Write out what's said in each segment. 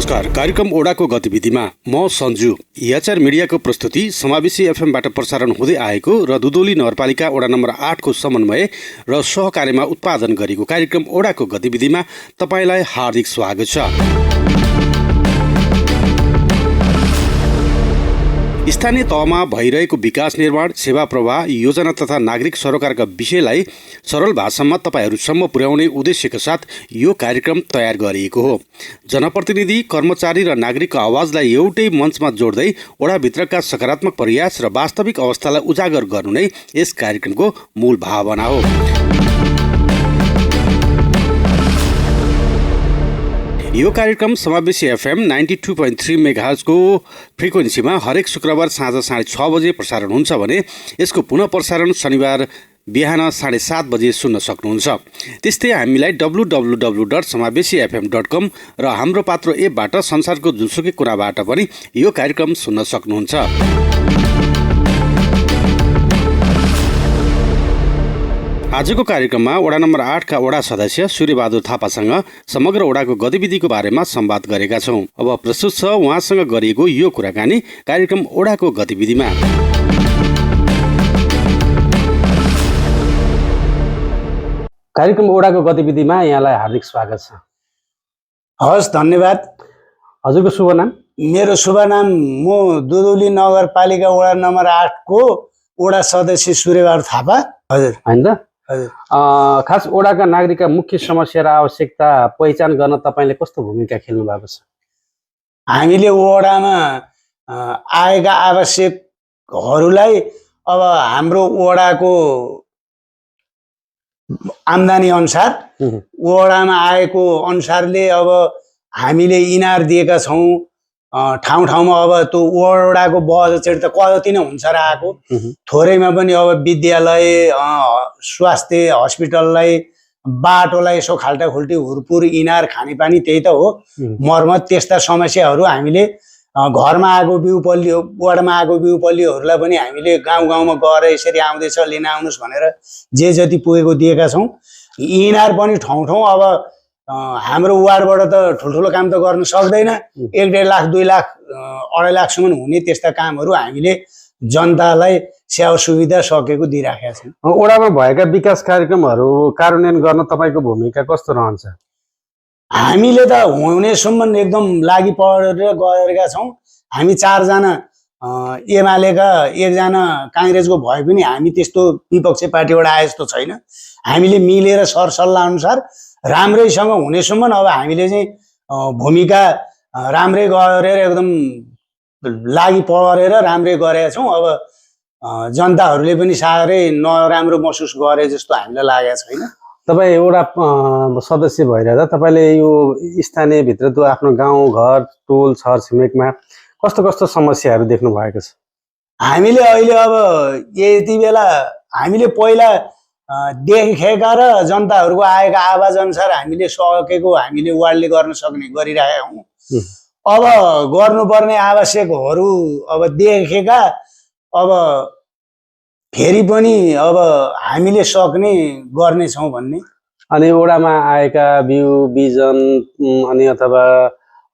नमस्कार। कार्यक्रम ओडाको गतिविधिमा म सञ्जु याचार मिडियाको प्रस्तुति समावेशी एफएमबाट प्रसारण हुँदै आएको र दुधौली नगरपालिका ओडा नम्बर 8 को समन्वय र सहकार्यमा उत्पादन गरेको कार्यक्रम ओडाको गतिविधिमा तपाईलाई हार्दिक स्वागत छ। स्थानीय तहमा भइरहेको विकास निर्माण, सेवा प्रवाह, योजना तथा नागरिक सरोकारका विषयलाई सरल भाषामा तपाईहरूसम्म पुर्याउने उद्देश्यका साथ यो कार्यक्रम तयार गरिएको हो। जनप्रतिनिधि, कर्मचारी र नागरिकको आवाजलाई एउटै मञ्चमा जोड्दै ओडाभित्रका सकारात्मक प्रयास र वास्तविक अवस्थालाई उजागर गर्नु नै यस कार्यक्रमको मूल भावना हो। यो कार्यक्रम समावेशी एफएम 92.3 मेगाहर्ज को फ्रिक्वेन्सीमा हरेक शुक्रबार साँझ 6:30 बजे प्रसारण हुन्छ भने यसको पुनः प्रसारण शनिबार बिहान 7:30 बजे सुन्न सक्नुहुन्छ। त्यस्तै हामीलाई www.samaveshifm.com र हाम्रो पात्रो एपबाट संसारको जुनसुकै कुनाबाट पनि यो कार्यक्रम सुन्न सक्नुहुन्छ। आजको कार्यक्रममा वडा नम्बर 8 का वडा सदस्य सूर्यबहादुर थापासँग समग्र वडाको गतिविधिको बारेमा संवाद गरेका छौं। अब प्रस्तुत छ उहाँसँग गरिएको यो कुराकानी कार्यक्रम वडाको गतिविधिमा। कार्यक्रम वडाको गतिविधिमा यहाँलाई हार्दिक स्वागत छ। हस्, धन्यवाद। हजुरको शुभ नाम? मेरो शुभ नाम म दुधौली नगरपालिका वडा नम्बर 8 को वडा सदस्य सूर्यबहादुर थापा। हजुर हैन त? हजुर। खास ओडाका नागरिकका मुख्य समस्या र आवश्यकता पहिचान गर्न तपाईले कस्तो भूमिका खेल्नु भएको छ? हामीले वडामा आएका आवश्यकहरूलाई अब हाम्रो वडाको आम्दानी अनुसार वडामा आएको अनुसारले अब हामीले इनार दिएका छौँ। ठाउँ ठाउँमा अब त्यो वडाको बजेट त कति नै हुन्छ र आएको थोरैमा पनि अब विद्यालय, स्वास्थ्य, हस्पिटललाई, बाटोलाई यसो खाल्टाखुल्टी, हुरपुर, इनार, खानेपानी त्यही त हो। मर्मत त्यस्ता समस्याहरू हामीले घरमा आएको बिउपल्ली, वडामा आएको बिउपल्लीहरूलाई पनि हामीले गाउँ गाउँमा गएर यसरी आउँदैछ लिन आउनुहोस् भनेर जे जति पुगेको दिएका छौँ। इनार पनि ठाउँ ठाउँ अब हाम्रो वार्डबाट त ठुल्ठुलो काम त गर्न सक्दैन। 1.5 लाख, 2 लाख, 2.5 लाखसम्म हुने त्यस्ता कामहरू हामीले जनतालाई सेवा सुविधा सकेको दिइराखेका छौँ। ओडामा भएका विकास कार्यक्रमहरू कार्यान्वयन गर्न तपाईँको भूमिका कस्तो रहन्छ? हामीले त हुनेसम्म एकदम लागि परेर गरेका छौँ। हामी 4 जना एमालेका, 1 जना काङ्ग्रेसको भए पनि हामी त्यस्तो विपक्षी पार्टीबाट आए जस्तो छैन। हामीले मिलेर सरसल्लाह अनुसार राम्रैसँग हुनेसम्म अब हामीले चाहिँ भूमिका राम्रै गरेर एकदम लागि परेर राम्रै गरेका छौँ। अब जनताहरूले पनि साह्रै नराम्रो महसुस गरे जस्तो हामीलाई लागेको छैन। तपाईँ एउटा सदस्य भइरहेर तपाईँले यो स्थानीयभित्र त्यो आफ्नो गाउँ घर टोल छर छिमेकमा कस्तो कस्तो समस्याहरू देख्नु भएको छ? हामीले अहिले अब यति बेला हामीले पहिला देखेका र जनताहरूको आएका आवाज अनुसार हामीले सकेको हामीले वार्डले गर्न सक्ने गरिरहेका हौँ। अब गर्नुपर्ने आवश्यकहरू अब देखेका, अब फेरि पनि अब हामीले सक्ने गर्नेछौँ भन्ने। अनि ओडामा आएका बिउ बिजन अनि अथवा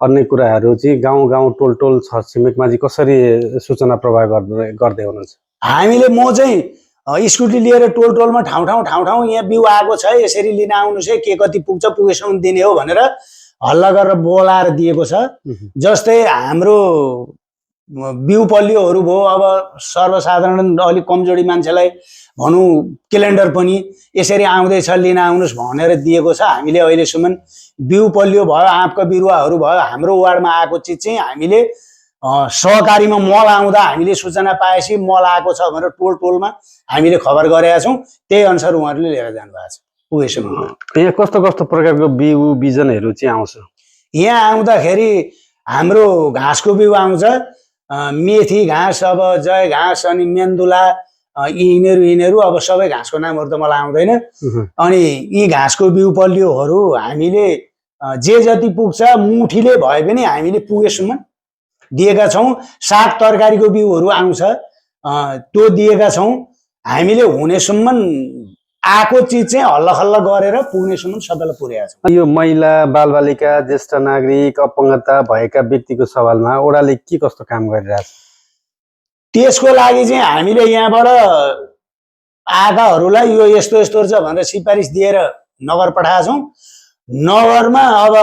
अन्य कुराहरू चाहिँ गाउँ गाउँ टोल टोल छर छिमेकमा चाहिँ कसरी सूचना प्रवाह गर्दै हुनुहुन्छ? हामीले म चाहिँ स्कुटी लिएर टोल टोलमा ठाउँ ठाउँ यहाँ बिउ आएको छ, यसरी लिन आउनुहोस् है, के कति पुग्छ, पुगेसम्म दिने हो भनेर हल्ला गरेर बोलाएर दिएको छ। जस्तै हाम्रो बिउपल्लीहरू भयो, अब सर्वसाधारण अलिक कमजोरी मान्छेलाई भनौँ क्यालेन्डर पनि यसरी आउँदैछ लिन आउनुहोस् भनेर दिएको छ। हामीले अहिलेसम्म बिउपल्लियो भयो, आँपका बिरुवाहरू भयो, हाम्रो वार्डमा आएको चिज चाहिँ हामीले सहकारीमा मल आउँदा हामीले सूचना पाएपछि मल आएको छ भनेर टोल टोलमा हामीले खबर गरेका छौँ। त्यही अनुसार उहाँहरूले लिएर जानुभएको छ पुगेसम्म। यहाँ कस्तो कस्तो प्रकारको बिउ बिजनहरू चाहिँ आउँछ? यहाँ आउँदाखेरि हाम्रो घाँसको बिउ आउँछ, मेथी घाँस, अब जय घाँस, अनि मेन्दुला, यिनीहरू अब सबै घाँसको नामहरू त मलाई आउँदैन। अनि यी घाँसको बिउपल्लीहरू हामीले जे जति पुग्छ मुठीले भए पनि हामीले पुगेसम्म दिएका छौँ। साग तरकारीको बिउहरू आउँछ, त्यो दिएका छौँ। हामीले हुनेसम्म आएको चिज चाहिँ हल्ला खल्ला गरेर पुग्नेसम्म सबैलाई पुर्याएको छ। यो महिला बालबालिका ज्येष्ठ नागरिक अपङ्गता भएका व्यक्तिको सवालमा ओडाले के कस्तो काम गरिरहेछ? त्यसको लागि चाहिँ हामीले यहाँबाट आएकाहरूलाई यो यस्तो यस्तो छ भनेर सिफारिस दिएर नगर पठाएका छौँ। नगरमा अब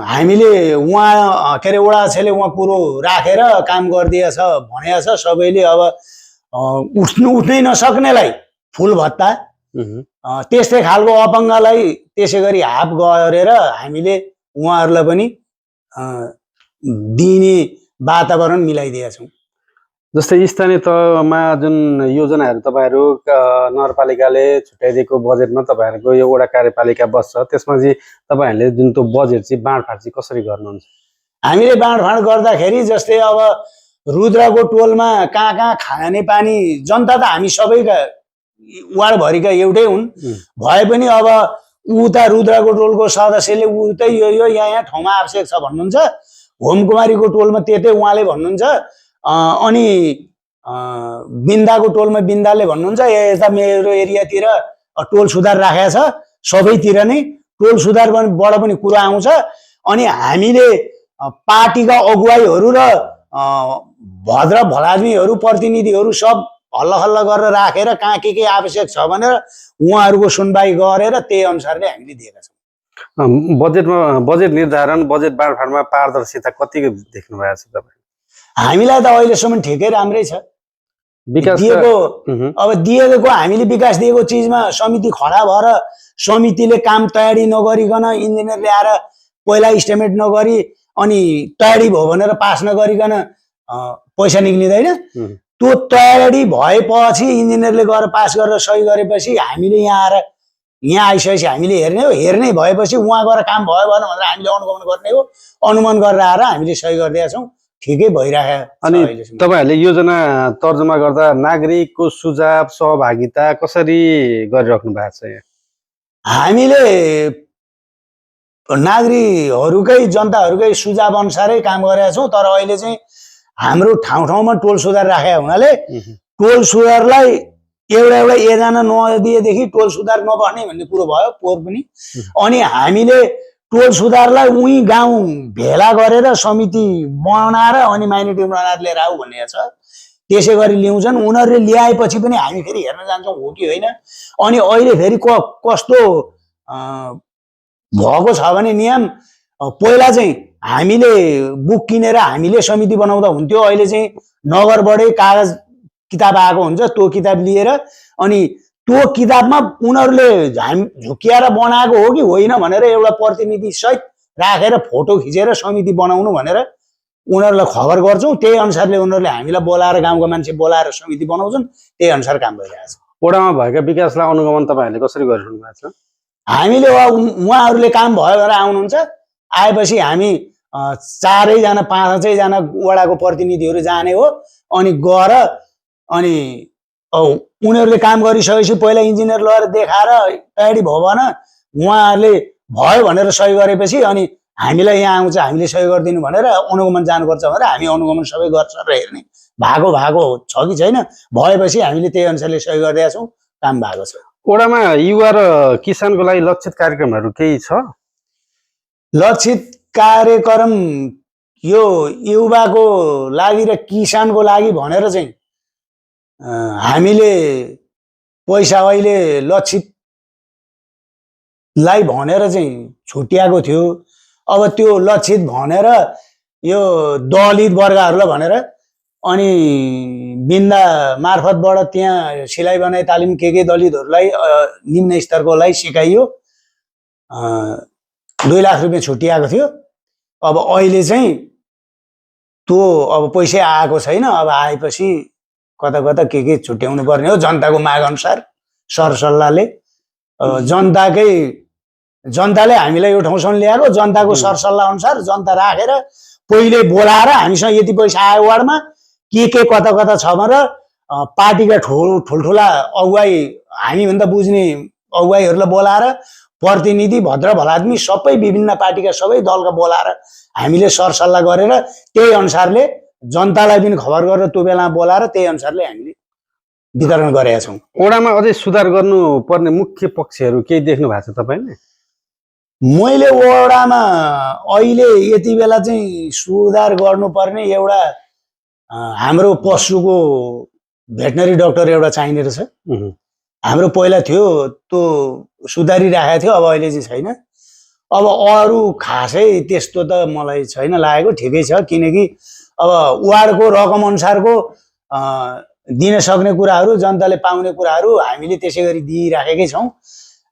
हामीले उहाँ के अरे वडा अध्यक्षले उहाँ कुरो राखेर काम गरिदिएछ भनेको छ। सबैले अब उठ्नै नसक्नेलाई फुल भत्ता, त्यस्तै खालको अपङ्गलाई त्यसै गरी हाफ गरेर हामीले उहाँहरूलाई पनि दिने वातावरण मिलाइदिएका छौँ। जस्तै स्थानीय तहमा जुन योजनाहरू तपाईँहरू नगरपालिकाले छुट्याइदिएको बजेटमा तपाईँहरूको यो वडा कार्यपालिका बस्छ, त्यसमा चाहिँ तपाईँहरूले जुन त्यो बजेट चाहिँ बाँडफाँड चाहिँ कसरी गर्नुहुन्छ? हामीले बाँडफाँड गर्दाखेरि जस्तै अब रुद्रको टोलमा कहाँ कहाँ खाने पानी जनता त हामी सबैका वार्डभरिका एउटै हुन् भए पनि अब उता रुद्रको टोलको सदस्यले उतै यो यहाँ ठाउँमा आवश्यक छ भन्नुहुन्छ, होमकुमारीको टोलमा त्यतै उहाँले भन्नुहुन्छ, अनि बिन्दाको टोलमा बिन्दाले भन्नुहुन्छ, यता मेरो एरियातिर टोल सुधार राखेको छ। सबैतिर नै टोल सुधारबाट पनि कुरो आउँछ। अनि हामीले पार्टीका अगुवाईहरू र भद्र भलादमीहरू प्रतिनिधिहरू सब हल्ला हल्ला गरेर राखेर कहाँ के आवश्यक छ भनेर उहाँहरूको सुनवाई गरेर त्यही अनुसारले हामीले दिएका छौँ। बजेट निर्धारण बजेट बाँडफाँडमा पारदर्शिता कति देख्नु भएको छ तपाईँ? हामीलाई त अहिलेसम्म ठिकै राम्रै छ। विकास दिएको अब दिएको हामीले विकास दिएको चिजमा समिति खडा भएर समितिले काम तयारी नगरिकन इन्जिनियर ल्याएर पहिला इस्टिमेट नगरी अनि तयारी भयो भनेर पास नगरिकन पैसा निक्लिँदैन। त्यो तयारी भएपछि इन्जिनियरले गएर पास गरेर सही गरेपछि हामीले यहाँ आइसकेपछि हामीले हेर्ने हो। हेर्ने भएपछि उहाँ गएर काम भयो भनेर हामीले अनुगमन गर्ने हो। अनुमान गरेर आएर हामीले सही गरिदिएका छौँ। ठिकै भइरहेको। अनि तपाईँहरूले योजना तर्जुमा गर्दा नागरिकको सुझाव सहभागिता कसरी गरिराख्नु भएको छ? हामीले नागरिकहरूकै जनताहरूकै सुझाव अनुसारै काम गरेका छौँ। तर अहिले चाहिँ हाम्रो ठाउँमा टोल सुधार राखेका हुनाले टोल सुधारलाई एउटा एजना नदिएदेखि टोल सुधार नबस्ने भन्ने कुरो भयो पोहोर पनि। अनि हामीले टोल सुधारलाई उही गाउँ भेला गरेर समिति बनाएर अनि माइनोरिटी उम्मेदवार लिएर आऊ भन्ने छ। त्यसै गरी ल्याउँछन्। उनीहरूले ल्याएपछि पनि हामी फेरि हेर्न जान्छौँ हो कि होइन। अनि अहिले फेरि कस्तो भएको छ भने नियम, पहिला चाहिँ हामीले बुक किनेर हामीले समिति बनाउँदा हुन्थ्यो। अहिले चाहिँ नगरबाटै कागज किताब आएको हुन्छ। त्यो किताब लिएर अनि त्यो किताबमा उनीहरूले झुकिएर बनाएको हो कि होइन भनेर एउटा प्रतिनिधि सहित राखेर फोटो खिचेर समिति बनाउनु भनेर उनीहरूलाई खबर गर्छौँ। त्यही अनुसारले उनीहरूले हामीलाई बोलाएर गाउँको मान्छे बोलाएर समिति बनाउँछन्। त्यही अनुसार काम भइरहेको छ। वडामा भएका विकासलाई अनुगमन तपाईँहरूले कसरी गरिरहनु भएको छ? हामीले उहाँहरूले काम भयो भनेर आउनुहुन्छ। आएपछि हामी 4-5जना वडाको प्रतिनिधिहरू जाने हो। अनि गएर अनि उनीहरूले काम गरिसकेपछि पहिला इन्जिनियर लगेर देखाएर तयारी भयो भने उहाँहरूले भयो भनेर सही गरेपछि अनि हामीलाई यहाँ आउँछ, हामीले सही गरिदिनु भनेर अनुगमन जानुपर्छ भनेर हामी अनुगमन सबै गर्छ र हेर्ने भएको छ कि छैन। भएपछि हामीले त्यही अनुसारले सही गरिदिएका छौँ। काम भएको छ। वडामा युवा र किसानको लागि लक्षित कार्यक्रमहरू केही छ? लक्षित कार्यक्रम यो युवाको लागि र किसानको लागि भनेर चाहिँ हामीले पैसा अहिले लक्षितलाई भनेर चाहिँ छुट्याएको थियो। अब त्यो लक्षित भनेर यो दलित वर्गहरूलाई भनेर अनि बिन्दा मार्फतबाट त्यहाँ सिलाइ बनाइ तालिम के दलितहरूलाई निम्न स्तरकोलाई सिकाइयो। 2 लाख रुपियाँ छुट्याएको थियो। अब अहिले चाहिँ त्यो अब पैसा आएको छैन। अब आएपछि कता के छुट्याउनु पर्ने हो जनताको माग अनुसार सरसल्लाहले। जनताले हामीलाई यो ठाउँसम्म ल्याएको जनताको सरसल्लाह अनुसार जनता राखेर पहिले बोलाएर हामीसँग यति पैसा आयो वार्डमा के कता छ भनेर पार्टीका ठुल्ठुला अगुवाई हामीभन्दा बुझ्ने अगुवाईहरूलाई बोलाएर प्रतिनिधि भद्र भलादमी सबै विभिन्न पार्टीका सबै दलका बोलाएर हामीले सरसल्लाह गरेर त्यही अनुसारले जनतालाई पनि खबर गरेर त्यो बेलामा बोलाएर त्यही अनुसारले हामीले वितरण गरेका छौँ। ओडामा अझै सुधार गर्नुपर्ने मुख्य पक्षहरू केही देख्नु भएको छ तपाईँले? मैले वडामा अहिले यति बेला चाहिँ सुधार गर्नुपर्ने एउटा हाम्रो पशुको भेटनरी डक्टर एउटा चाहिने रहेछ। हाम्रो पहिला थियो, त्यो सुधारिराखेको थियो, अब अहिले चाहिँ छैन। अब अरू खासै त्यस्तो त मलाई छैन लागेको, ठिकै छ। किनकि अब वार्डको रकम अनुसारको दिन सक्ने कुराहरू, जनताले पाउने कुराहरू हामीले त्यसै गरी दिइराखेकै छौँ।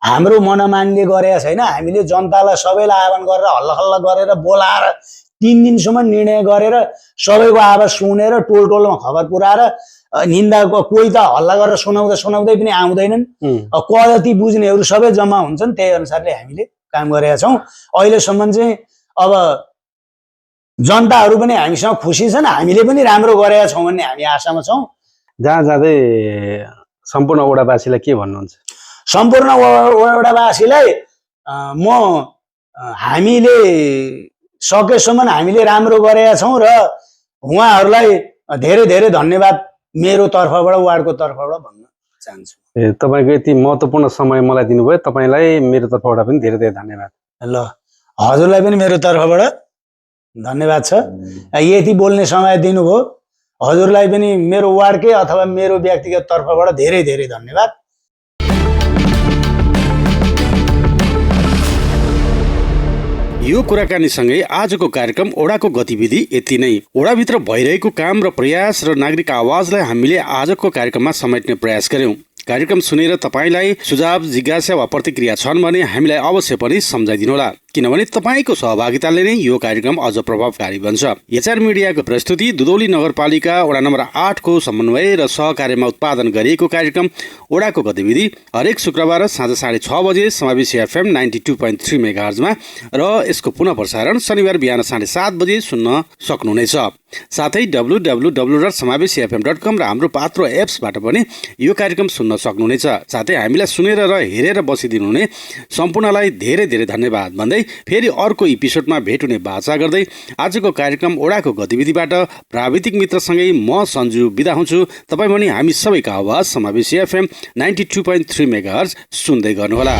हाम्रो मनमानीले गरेका छैन। हामीले जनतालाई सबैलाई आह्वान गरेर हल्ला गरेर बोलाएर 3 दिनसम्म निर्णय गरेर सबैको आवाज सुनेर टोलमा खबर पुऱ्याएर निन्दाको कोही त हल्ला गरेर सुनाउँदै पनि आउँदैनन्। कति बुझ्नेहरू सबै जम्मा हुन्छन्, त्यही अनुसारले हामीले काम गरेका छौँ। अहिलेसम्म चाहिँ अब जनताहरू पनि हामीसँग खुसी छन्, हामीले पनि राम्रो गरेका छौँ भन्ने हामी आशामा छौँ। जहाँ जाँदै सम्पूर्ण ओडावासीलाई के भन्नुहुन्छ? सम्पूर्ण वडावासीलाई हामीले सकेसम्म हामीले राम्रो गरेका छौँ र उहाँहरूलाई धेरै धेरै धन्यवाद मेरो तर्फबाट, वार्डको तर्फबाट भन्न चाहन्छु। तपाईँको यति महत्त्वपूर्ण समय मलाई दिनुभयो, तपाईँलाई मेरो तर्फबाट पनि धेरै धेरै धन्यवाद। ल, हजुरलाई पनि मेरो तर्फबाट धन्यवाद छ। यति बोल्ने समय दिनुभयो, हजुरलाई पनि मेरो वार्डकै अथवा मेरो व्यक्तिगत तर्फबाट धेरै धेरै धन्यवाद। यो कुराकानीसँगै आजको कार्यक्रम ओडाको गतिविधि यति नै। ओडाभित्र भइरहेको काम र प्रयास र नागरिक आवाजलाई हामीले आजको कार्यक्रममा समेट्ने प्रयास गर्यौं। कार्यक्रम सुनेर तपाईलाई सुझाव, जिज्ञासा वा प्रतिक्रिया छन् भने हामीलाई अवश्य पनि सम्झाइदिनुहोला, किनभने तपाईको सहभागिताले नै यो कार्यक्रम अझ प्रभावकारी बन्छ। एचआर मिडियाको प्रस्तुति दुधौली नगरपालिका वडा नम्बर 8 को समन्वय र सहकार्यमा उत्पादन गरिएको कार्यक्रम ओडाको गतिविधि हरेक शुक्रबार साँझ 6:30 बजे समावेशी एफएम 92.3 मेगाहर्जमा र यसको पुनः प्रसारण शनिबार बिहान 7:30 बजे सुन्न सक्नुहुनेछ। साथै www.samaveshifm.com र हाम्रो पात्रो एप्सबाट पनि यो कार्यक्रम सुन्न सक्नुहुनेछ। साथै हामीलाई सुनेर र हेरेर बसिदिनुहुने सम्पूर्णलाई धेरै धेरै धन्यवाद भन्दै फेरि अर्को एपिसोडमा भेट हुने बाचा गर्दै आजको कार्यक्रम ओडाको गतिविधिबाट प्राविधिक मित्रसँगै म सञ्जु बिदा हुन्छु। तपाईँ पनि हामी सबैको आवाज समावेशी एफएम 92.3 मेगाहर्ज सुन्दै गर्नुहोला।